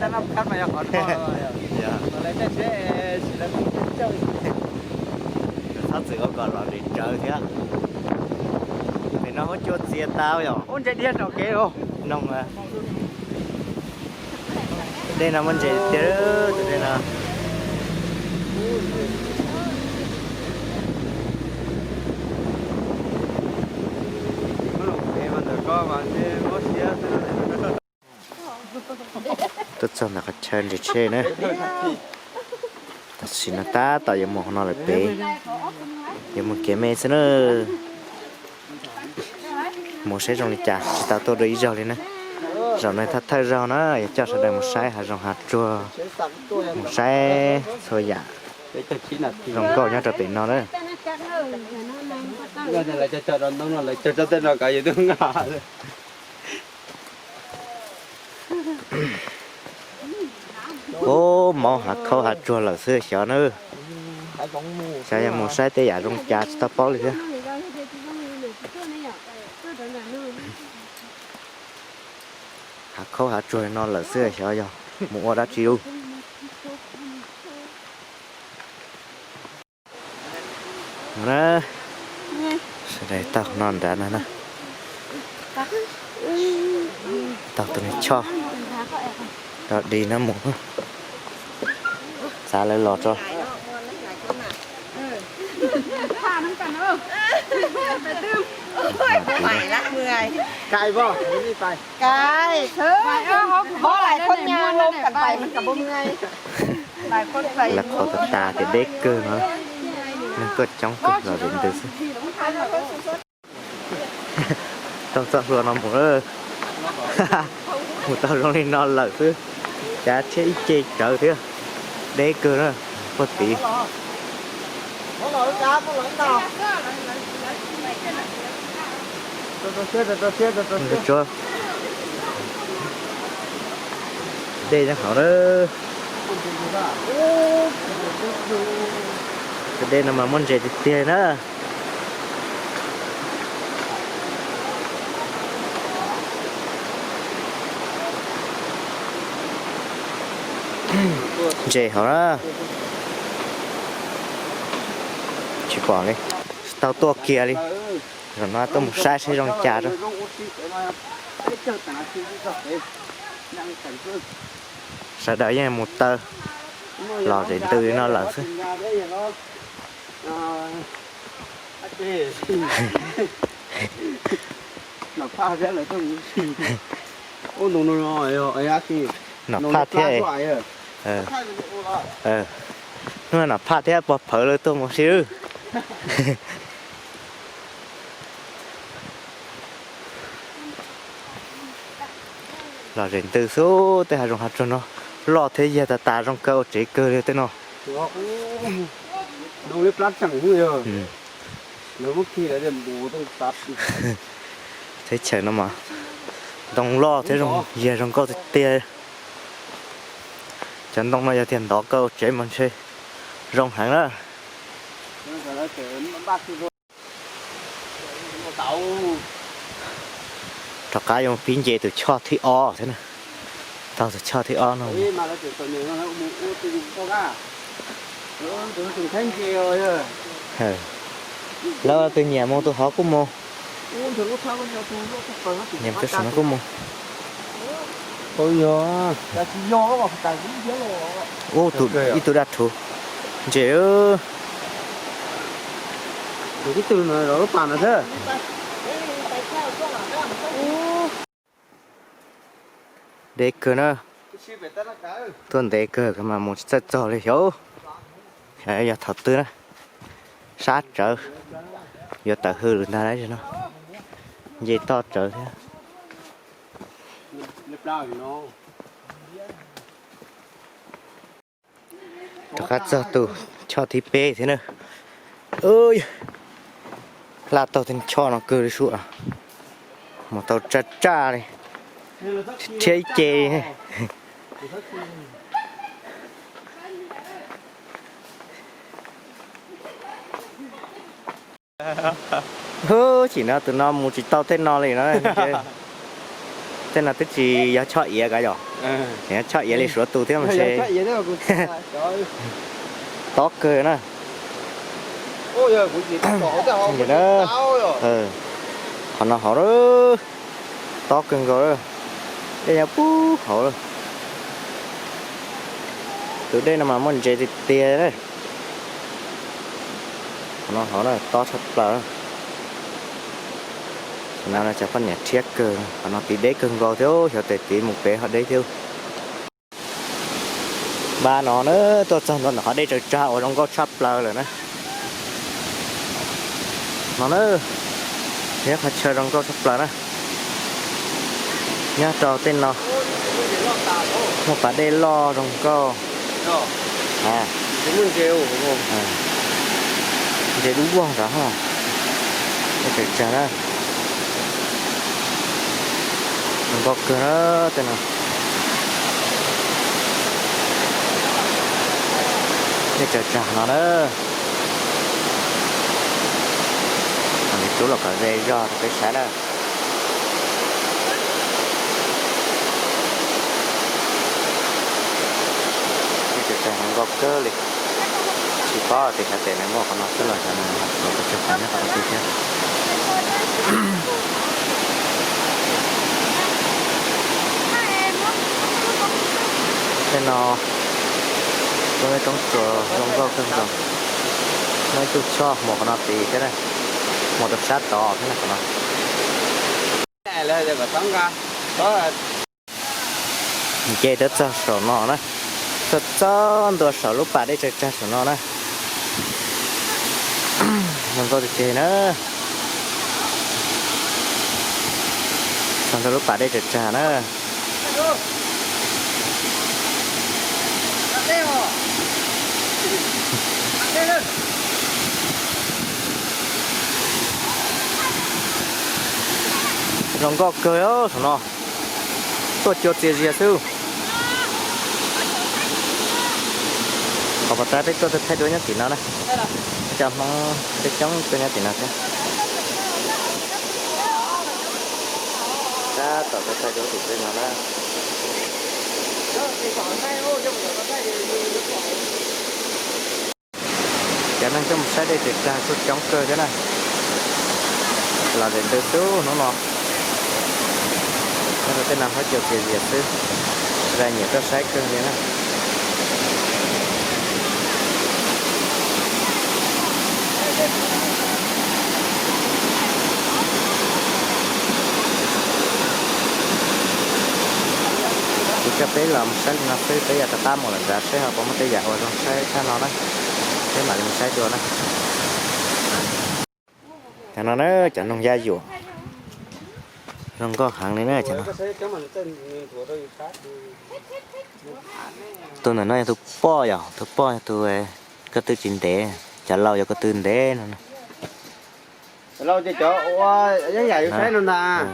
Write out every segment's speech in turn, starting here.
Tab noj khab mas yog qhov no. Yog. Txhob txwm ua kom los nres tsawv thiab. Pem no muab cua txias tau yom. Ub, ntses dhia tom kev os. Noog. Tus dej no muaj ntses tiag, tus dej no. Tuaj txog ntawm qhov chaw nres tsheb na. Tam sim no tab tom yuav mus hauv no lawm pem, yuav mus kev me xwb na. Mus saib zoo li cas, tsis tau tuaj dua ib zaug li na. Zaum no thawj thawj zaug na, yuav coj sawv daws mus saib hav zoov hav tsuag, mus saib txhua yam zoo nkauj nyob rau pem no na. Ub, mob hav khaub hav tsuag lawm xwb xyov na. Xyov yog mus saib tej yam zoo cas tsis tau paub li thiab. Hav khaub hav tsuag no lawm xwb xyov yog mus ua dab tsi ub. Sawv daws taug no nrad no na. Taug tus niag choj rov dig no mus. Xav lawv los tso. Lawv qhov tas tas tias deb kawg no, neeg tuaj coob kawg los zem ntws xwb. Taug txoj hlua no mus, mus tau zoo li no lawm xwb, cav tsheb ib ce tsawv thiab, deb kawg na, puag tid. Dej nyob hauv na. Tus dej no mas muaj ntses tiag tiag na. Ntses hauv na. Tsis pom li, tsis tau tuaj kiag li. Zaum no tuaj mus saib saib zoo li cas rau. Sawv daws yeej mus taw los zem ntws li no lawm xwb. Nom phaj thiab, hnub no nom phaj thiab pog phawv lawv tuaj mus si. Los zem ntws xwb, tej hav zoov hav tsuag no loj thiab yag tas tas, zoo kawg ua tsev kawg li tej no. Teb chaws no mas ntoo loj thiab zoo yag zoo nkauj tiag tiag. Cov ntoo no yog tias ntov kawg ua tsev mas ntshe zoo heev na. Rov qab yuav pib nce tus choj thib ob thiab na. Taug tus choj thib ob no. Lawv tus nyiam mus tus hov kuj mus. Nyiam tus saum no kuj mus. Ub, tus ib tug dab rhuv ntses. Deb kawg na. Tuaj ntev kawg mas mus tsis txawj txog li xyov. Xyov yog thaum twg na. Sab tsawv, yuav tawm hws lawm ntag no. Nce toj tsawv thiab. Rov qab txog tus choj thib peb thiab na. Hla taug tus choj no kawg li sua, mus tau tsaj tsaj li, rhiab ib ce. Hwb, chim no tus no mus tsis tau tej no li no. Tej no twb tsis yog choj iav kav yom, yog choj iav li Suav tus thiab mas ntshe tob kawg na. Qhov no hauv, tob kawg nkaus, dej nyob puag hauv. Tus dej no mas muaj ntses tiag tiag. Qhov no hauv na tob tshaj plaws. Qhov no cov poj niam rhiab kawg, qhov no tid deb kawg nkaus thiab, xyov tes tid mus pem ho deb thiab. Npaj no na, tuaj txog ntua ntawm qhov dej tsaws tsag uas zoo nkauj tshaj plaws lawm na. No na, yog qhov chaw zoo nkauj tshaj plaws na. Nyob rau tej no muaj pas dej loj zoo nkauj. Ntses dub vog ntawd, dej tsaws tsag na. Zoo nkauj kawg na tej no. Dej tsaws tsag no na. Niam tub los kom ze zog rau peb saib na. Dej tsaws tsag zoo nkauj kawg li. Tsis paub tias xyov tes nws muaj qhov no xwb los xyov nws los tsaws tsag nyob qhov twg thiab. Tej no muaj ib roob tsuas zoo nkauj kawg nkaus. Muaj ib tug choj hmuas qhov no tid thiab na, hmuas rau sab tod thiab na qhov no. Nce tuaj txog saum no na, tuaj txog ntua saum lub pas dej tsaws tsag saum no na. Zoo nkauj tiag tiag na. Txog ntua lub pas dej tsaws tsag na. Zoo nkauj kawg saum no. Tuaj cua txias zias xwb. Qhov pov tab peb tuaj thaij duab nyob tim no na. Cov Hmoob peb coob tuaj nyob tim no thiab. Tab tom tuaj thaij duab tim peb no na. Cov neeg tuaj mus saib dej tsaws tsag kuj coob kawg thiab na. Los zem ntws xwb hnub no. Nyob rau tej no huab cua txias zias xwb, sawv daws nyiam tuaj saib kawg li na. Kuv coj peb los mus saib li no xwb, peb yuav rov qab mus lawm nrad seb ho puas muaj tej yam uas zoo saib tshaj no na. Peb mam li mus saib dua na. Cov no na, cov noog yaj yuam zoo nkauj heev li na cov no. Tus ntawm no yog tus poj yom, tus poj yog tus ko tw tsis ntev, cov laus yog ko tw ntev no. Cov laus ces cov ua yeeb yam yus saib no ntag,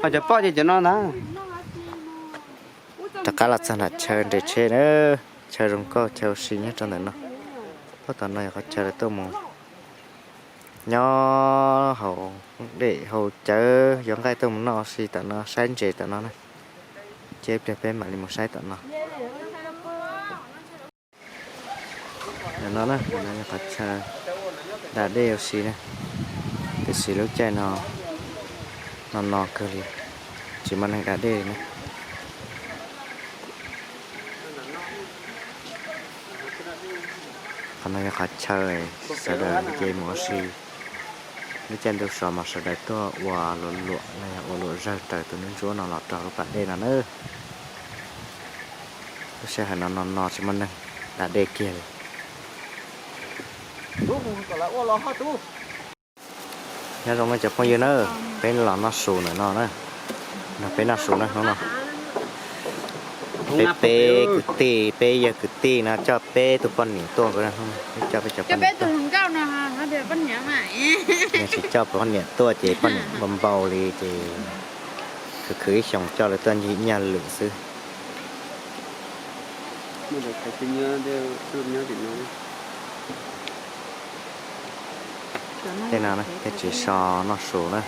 ho cov poj ces cov no ntag. Rov qab los txog nram chaw nres tsheb na, chaw zoo nkauj chaw ua si nyob rau ntawm no. Puag tom no yog qhov chaw lawv tuaj mus nyob haus dej haus cawv, yuav nqaij tuaj mus noj ua si tom no, saib ntses tom no na. Ces ib pliag peb mam li mus saib tom no. Ntawm no na, ntawm no yog qhov chaw da dej ua si na, tiam sis lub caij no no no kawg li, tsis muaj neeg da dej li na. Qhov no yog qhov chaw sawv daws nce mus ua si lub caij ntuj so mas sawv daws tuaj ua luam luam no yog ua luam zawg raws tus ntsuab ntsuab no los rau lub pas dej no na. Lub sij hawm no no no tsis muaj neeg da dej kiag li. Nyob zoo nej cov phooj ywg na, peb los noj su ntawm no na. No peb noj su na hnub no. Peb peb kwv tij, peb yawg kwv tij no coj peb tus poj niam tuaj, peb coj peb cov poj niam tuaj. Yog tsis coj poj niam tuaj ces poj niam npau npau li ces khwv khwv ib xyoos coj lawv tuaj ncig nyaj lwm xwb. Tej no thiaj tsis so noj su na.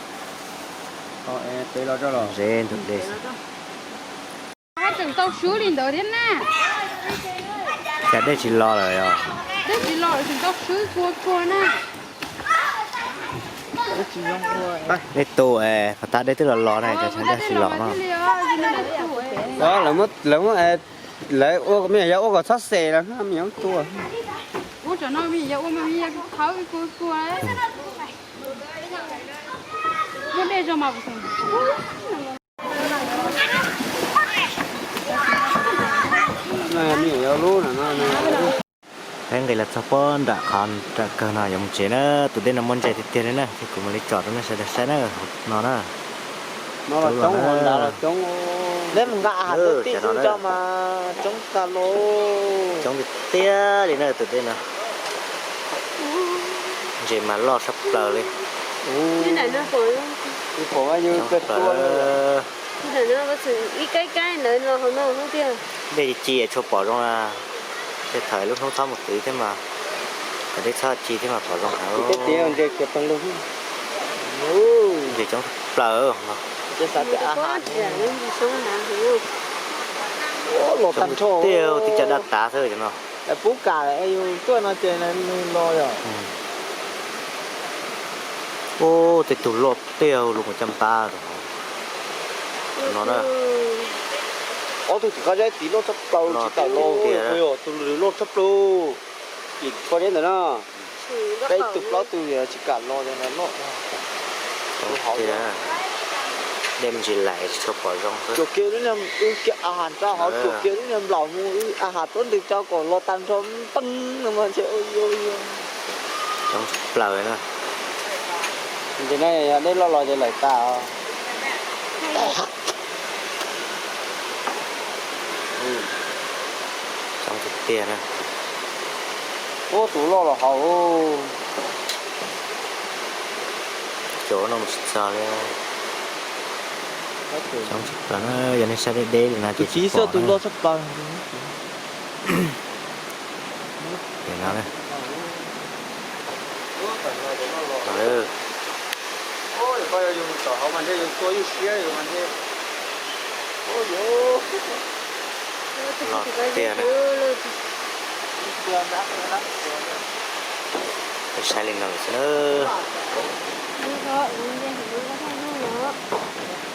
Peb los rau los. Ze ntug dej. Tseem tau swb li ntawd thiab na. Cas dej tsis los lawm os? Dej tsis los lawm, tseem tau swb kua kua na. Dej tu es pov tag dej twb los los na, cas dej tsis los no. Lawv ua me nyuam yaus ua kom txhob xes los me nyuam tua. Ua cov no me nyuam yaus ua mas me nyuam yaus khawb kua kua. Muaj dej zoo mas. Peb nqis los txog puag nram qhov nram kawg no yuav mus tsev na. Tus dej no muaj ntses tiag tiag li na, thiab kuv mam li tsom rau nej sawv daws saib na, no na. Neb mus nqa a has tib tib rau mas coob tag los. Coob tiag tiag li na tus dej no. Ntses mas loj tshaj plaws li. Coob plaws. Ib kaib kaib ntawd los hauv no tiag. Dej ci ci tshuav pom zoo na. Tej thaum lub hnub txhob mus txwv thiab mas, dej txhob ci thiab mas pom zoo heev. Ntses coob plaws. Coob tiag, tib co daj tav xwb cov no. Pub kam yus tuaj no ces nws los yom. Ub, tej tug loj tiag, lus mus coj npab rau no na. Ob tug tim qab zeb tid loj tshaj plaws, tsis tawm los tiag, tus loj tshaj plaws. Tim qab zeb ntawd na, peb tug plaub tug tsis kam los, loj tiag. Dej me ntsis laim tsis tshua pom zoo xwb. Cuam kiag lub niag, wb kiag a has nrad hov, cuam kiag lub niag nplaum mus, wb a has tuab ntws rau kom los tag nrho, peeb no mas ntshe. Coob plaws na. Ntses no yog dej loj los ces laim tas os. Coob tiag tiag na. Ub, tus loj los hauv. Cov no mus tsis txog li. Coob tshaj plaws na, yog nej saib deb deb li no ces tsis pom tus loj tshaj plaws. Los tiag na. Peb saib li no lawm xwb na.